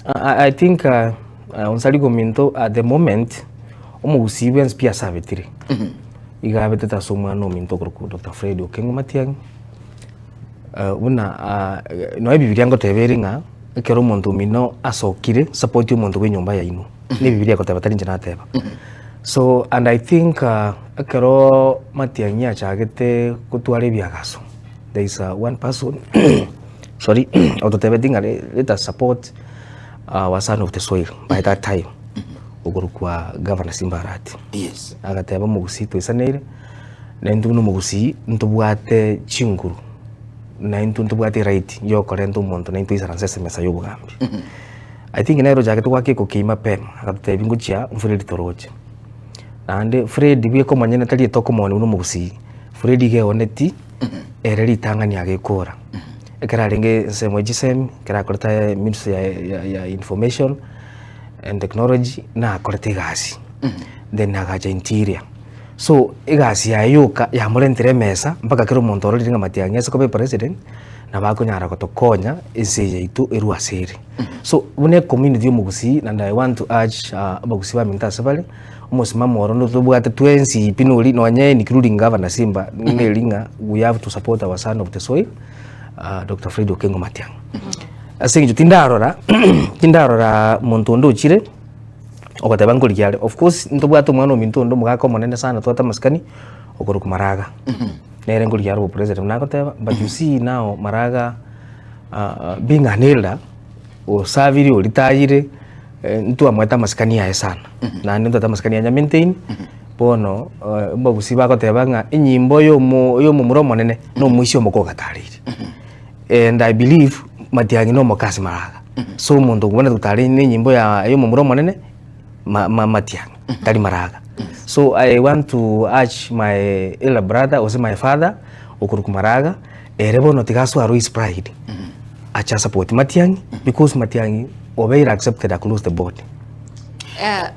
I, I think uh, uh, onsari gominto at the moment omogusii bwensi pi ase abetire iga abetete ase omwana ominto okorokwa Dr. Fred Okengo Matiang'i uh, buna uh, noe ebibiria ngoteba ere ng'a ekero omonto omino asokire support omonto bwa enyomba yaino na ebibiria egoteba tari inche nateba so and I think uh, ekero Matiang'i achagete gotwara ebiagaso there is uh, one person sorry ototebeti ng'a let us support our son of the soil by that time okorokwa Governor Simba Arati. Yes. Agateba omogusii toisaneire, na intwe buna omogusii ntobwate chinguru, na intwe ntobwate eright ya okorenta omonto na intwe toisaranse ase emesa ya obogambi. I think nere ochagete goaka ekokei mapema, agatotebia ngochia Fred toroche. Naende Fred bweka omonyene tari etokomoni buna omogusii, Fred iga eoneti. Ere ritang'ani agekora, ekero arenge ensemo ya chisemi, ekero akorete ministry ya ya ya information and technology, nakorete egasi, then agacha interior. So egasi yaye yoka yamorentire emesa mpaka kera omonto ororire ng'a Matiang'i ase koba epresident, nabo akonyara gotokonya ense eye yaito erwe ase ere. So buna ecommunity ya omogusii and I want to urge abagusii baminto ase bare. Omosimamo oro ntobwate twensi pi nori nonye including Governor Simba neri ng'a we have to support our son of the soil uh, Dr. Fred Okengo Matiang'i. Ase eng'encho tindarora tindarora monto onde ochire ogoteba nkorigia are. Of course ntobwate omwana ominto onde omogaka omonene sana twate amasikani okorokwa Maraga. Nere nkorigia are obopresident buna agoteba but you see now Maraga uh, being an elder osabire oritayire Ntwamoete amasikani aye sana, naende ntwaete amasikani ya Nyaminteini, bono abagusii bagoteba ng'a enyimbo ya omo ya omomura omonene na omoisia omoke ogatareire. And I believe Matiang'i na omoke ase maraga, so omonto okobana gotara na enyimbo ya ya omomura omonene ma ma Matiang'i tari maraga. So I want to urge my elder brother gose my father okorokwa Maraga, ere bono tiga aswallow his pride, ache asupport Matiang'i because Matiang'i obeire accepted across the board. Eh.